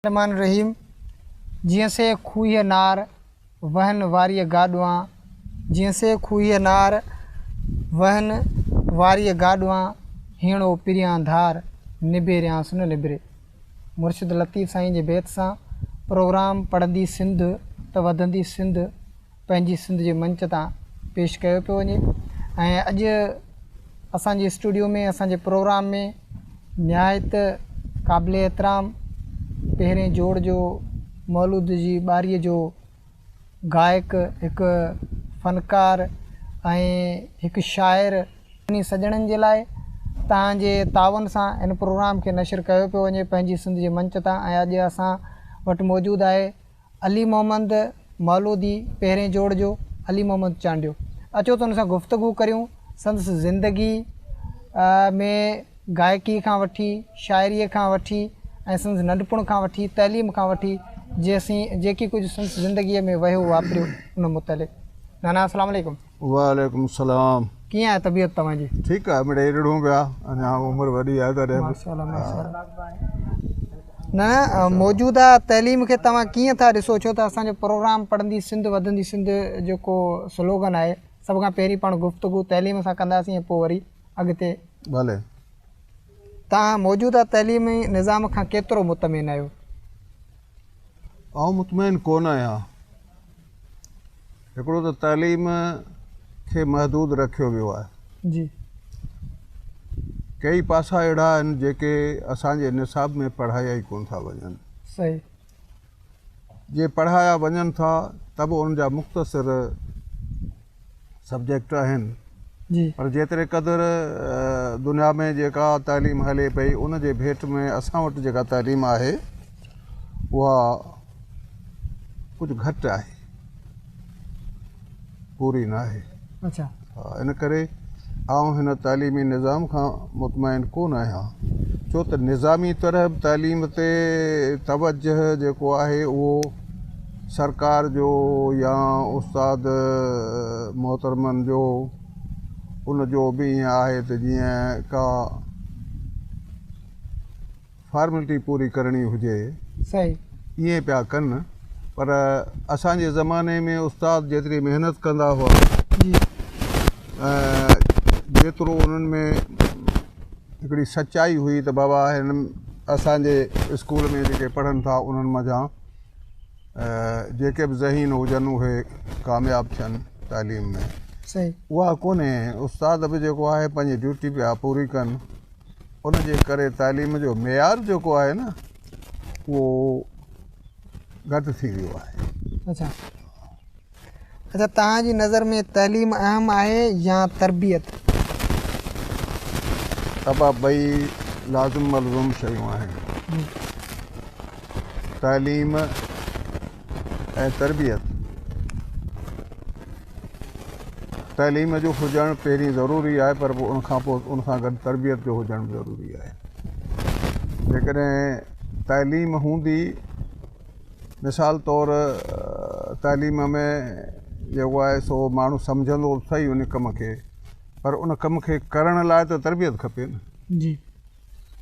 الرحمٰن الرحيم جيئن سي کوهيء نار، وهن واريء گاڏوان، جيئن سي کوهيء نار، وهن واريء گاڏوان، هيڻو پريان ڌار، نبيريانس نه نبري. مرشد لطيف سائين جي بيت سان پروگرام پڙهندي سنڌ ته وڌندي سنڌ پنهنجي سنڌ جي منچ تان پيش ڪيو پيو وڃي ۽ اڄ اسان جي اسٽوڊيو ۾ اسان جي پروگرام ۾ نهايت قابل احترام پهرين جوڙ جو مولود جي ٻاريء جو گائڪ هڪ فنڪار ۽ هڪ شاعر انهي سڄڻن جي لاء توهان جي تعاون سان هن پروگرام کي نشر ڪيو پيو وڃي پنهنجي سنڌ جي منچ تان ۽ اڄ اسان وٽ موجود آهي علي محمد مولودي پهرين جوڙ جو علي محمد چانڊيو اچو ته ان سان گفتگو ڪريون سندس زندگي ۾ گائڪي کان وٺي شاعري کان وٺي ۽ سندس ننڍپڻ کان وٺي تعليم کان وٺي جيسين جيڪي ڪجهه سندس زندگي ۾ وهيو واپريو ان متعلق نانا السلام عليڪم. وعليڪم السلام. ڪيئن آهي طبيعت توهان جي؟ ٺيڪ آهي مڙئي رڙهون پيا اڃا عمر وڏي آهي تڏهن به. ماشاءالله ماشاءالله. نه موجوده تعليم کي توهان ڪيئن ٿا ڏسو ڇو ته اسان جو پروگرام پڙهندي سنڌ وڌندي سنڌ جيڪو سلوگن آهي سڀ کان پهرين پاڻ گفتگو تعليم سان ڪنداسين ۽ پوء وري اڳتي. ڀلي. توهان موجوده تعليمي نظام کان ڪيترو مطمئن آهيو؟ آئون مطمئن ڪونه آهيان. هڪڙو ته تعليم کي محدود رکيو ويو آهي. جي. ڪيئي پاسا اهڙا آهن جيڪي اسان جي نصاب ۾ پڙهايا ئي ڪونه ٿا وڃن. صحيح. جي پڙهايا وڃن ٿا ته به ان جا مختصر سبجيڪٽ آهن. جي. پر جيتري قدر دنيا ۾ جيڪا تعليم هلي پئي ان جي ڀيٽ ۾ اسان وٽ جيڪا تعليم آهي اها ڪجهه گهٽ آهي پوري ناهي. اڇا. ها ان ڪري آئون هن تعليمي نظام کان مطمئن ڪونه آهيان ڇو ته نظامي طرح به تعليم تي توجه جيڪو آهي اهو سرڪار جو يا استاد محترمن جو ان جو به ائين آهي ته جيئن ڪا فارملٽي پوري ڪرڻي هجي صحيح. ائين پيا ڪن پر اسان جي زماني ۾ استاد جيتري محنت ڪندا هئا جي. ۽ جيترو انهن ۾ هڪڙي سچائي هئي ته بابا هن اسان جي اسڪول ۾ جيڪي پڙهن ٿا انهن منجهان جيڪي به ذهين هجن اهي ڪامياب ٿين تعليم ۾ صحيح. اها ڪونهي استاد به جيڪو آهي پنهنجي ڊيوٽي پيا پوري ڪن ان جي ڪري تعليم جو معيار جيڪو آهي نه اهو گهٽ ٿي ويو آهي. اڇا اڇا توهان جي نظر ۾ تعليم اهم آهي يا تربيت؟ ابا ٻئي لازم ملزوم شيون آهن. تعليم ۽ تربيت. تعليم جو هجڻ پهرين ضروري آهي پر پوء ان کان پوء ان سان گڏ تربيت جو هجڻ به ضروري آهي. جيڪڏهن تعليم هوندي مثال طور تعليم ۾ جيڪو آهي سو ماڻهو سمجهندو صحيح ان ڪم کي پر ان ڪم کي ڪرڻ لاء ته تربيت کپي نه. جي.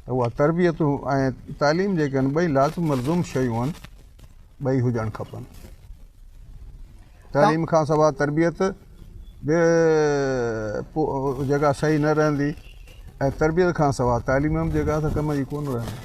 ته اها تربيت ۽ تعليم جيڪي آهن ٻئي لازم ملزوم شيون آهن ٻئي هجڻ کپن. تعليم کان سواء تربيت به جيڪا صحيح نه رهندي ۽ تربيت کان سواء تعليم به جيڪا ڪم جي ڪونه رهندي.